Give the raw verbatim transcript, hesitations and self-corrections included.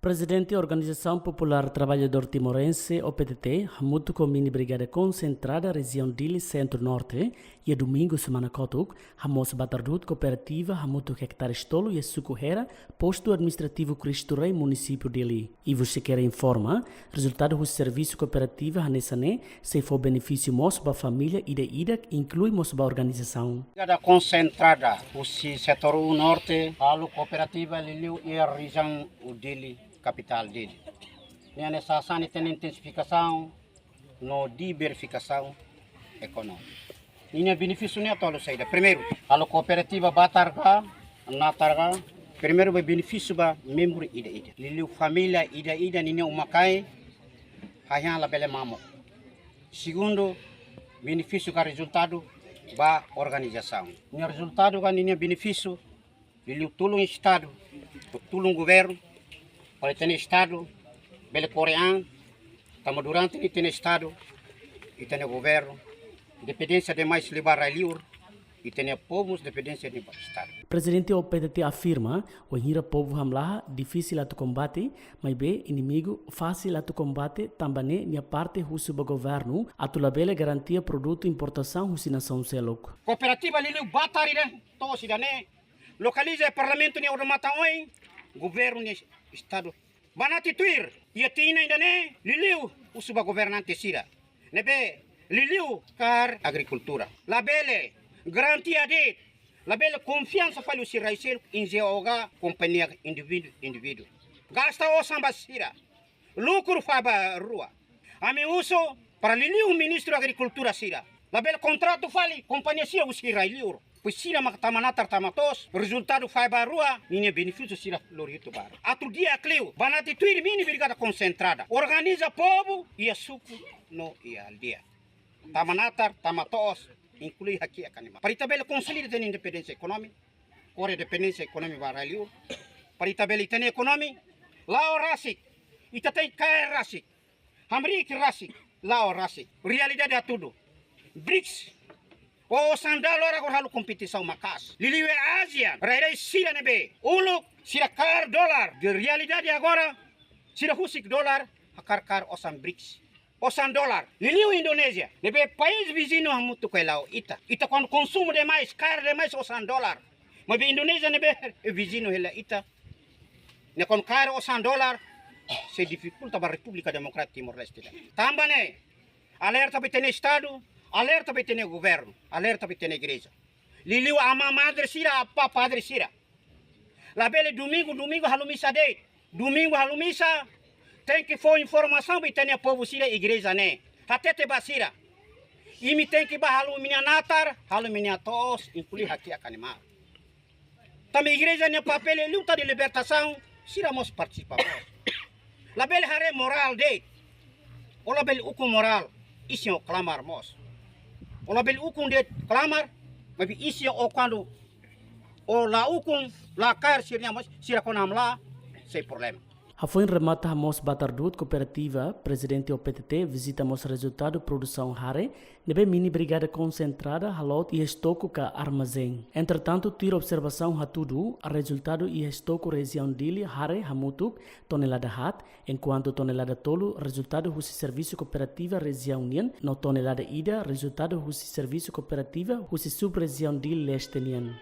Prezidente Organizasaun Populár Traballadór Timorense, O P T T, hamutuk ho Mini Brigada Konsentrada Rejiaun Dili Sentru-Norte, iha domingu semana kotuk, hamoos batar du'ut kooperativa hamutuk hektares tolu iha suku Hera, postu administrativu Cristo Rei, munisípiu Dili. Ivo Sequeira informa, rezultadu husi servisu kooperativa hanesan ne'e sei fó benefísiu mós ba família ida-idak, inklui mós ba organizasaun. Brigada Konsentrada husi Setor um Norte, halo kooperativa liuliu iha rejiaun Dili, kapitál Dili. Nia hanesan hanesan nia tenke intensifikasaun no diversifikasaun ekonómika. Ninia benefísiu ne'e tolu saida. Primeiru, halo kooperativa batar ka, natar ka. Primeiru, ba benefísiu ba membru ida-ida. Liuliu família ida-ida ninia uma-kain, hahán labele mamuk. Segundu, benefísiu ka rezultadu ba organizasaun. Nia rezultadu ka ninia benefísiu, liuliu tulun Estadu, tulun governu, para ita-nia Estadu bele kore an, tanba durante ne'e ita-nia Estadu, ita-nia governu dependénsia demais liu ba rai-liur, ita-nia povu dependénsia liu ba Estadu. Prezidente O P T T afirma, wainhira povu hamlaha difisil atu kombate, maibé inimigu fasil atu kombate, tanba ne'e nia parte husu ba governu atu labele garantia produtu importasaun husi nasaun seluk. Kooperativa liuliu batar ida, to'os ida-ne'e, lokaliza iha parlamentu nia odamatan oin, governu nia Estadu. Banati tuir, iha tinan ida-ne'e, liuliu husu ba governante sira ne'ebé liuliu kaer agrikultura. Labele garantia de'it, labele konfiansa fali husi rai seluk, N G O ka kompañia indivíduu, indivíduu. Gasta osan ba sira, lukru fali ba rua. Ami husu para liuliu Ministru Agrikultura sira, labele kontratu fali kompañia sira husi rai-liur. Pois sira maka tama natar tama to'os, rezultadu fali ba rua, ninia benefísiu sira lori hitu ba rua. Atu di'ak liu, banati tuir Mini Brigada Konsentrada. Organiza povu iha suku no iha aldeia. Tama natar, tama to'os, inklui hakiak animál. Para ita bele konsolida ita-nia independénsia ekonómika, kore dependénsia ekonómika ba rai-liur. Para ita bele ita-nia ekonomia la'o rasik, ita tenke kaer rasik, hamriik rasik, la'o rasik. Realidade hatudu. BRICS, osan dolar agora halo kompetisaun maka'as. Liuliu iha ASEAN, rai-rai sira ne'ebé uluk sira kaer dolar. Di realidade agora, sira husik dolar, hakarak kaer osan BRICS. Osan dolar. Liuliu Indonézia, ne'ebé país viziñu hamutuk ho la'o ita. Ita kuandu konsumu demais, kaer demais osan dolar. Maibé Indonézia ne'ebé viziñu hela ita, nia kuandu kaer osan dolar, sei difikulta ba Repúblika Demokrátika Timor-Leste ida. Tanba ne'e, alerta ba ita-nia Estadu, alerta ba ita-nia governu, alerta ba ita-nia igreja. Liuliu amá madre sira, apá padre sira. Labele domingu, domingu halo misa de'it. Domingu halo misa, tenke fó informasaun ba ita-nia povu sira igreja ne'e. Hatete ba sira. Imi tenke bá halo imi-nia natar, halo imi-nia to'os, inklui hakiak animál. Tanba igreja nia papél iha luta de libertasaun, sira mós partisipa mós. Labele haree morál de'it. Ó labele ukun morál, isin ó klamar mós. Ó labele ukun de'it klamar, maibé isin ó kuandu ó la ukun, la kaer sira-nia mós, sira kona hamlaha, sei problema. Hafoin remata hamoos batar du'ut kooperativa, Prezidente O P T T vizita mós rezultadu produsaun hare, ne'ebé Mini Brigada Konsentrada haloot iha estoku ka armazén. Entretantu, tuir observasaun hatudu, rezultadu iha estoku rejiaun Dili hare hamutuk tonelada haat, enkuantu tonelada tolu rezultadu husi servisu kooperativa rejiaun nian, no tonelada ida rezultadu husi servisu kooperativa husi sub-rejiaun Dili Leste nian.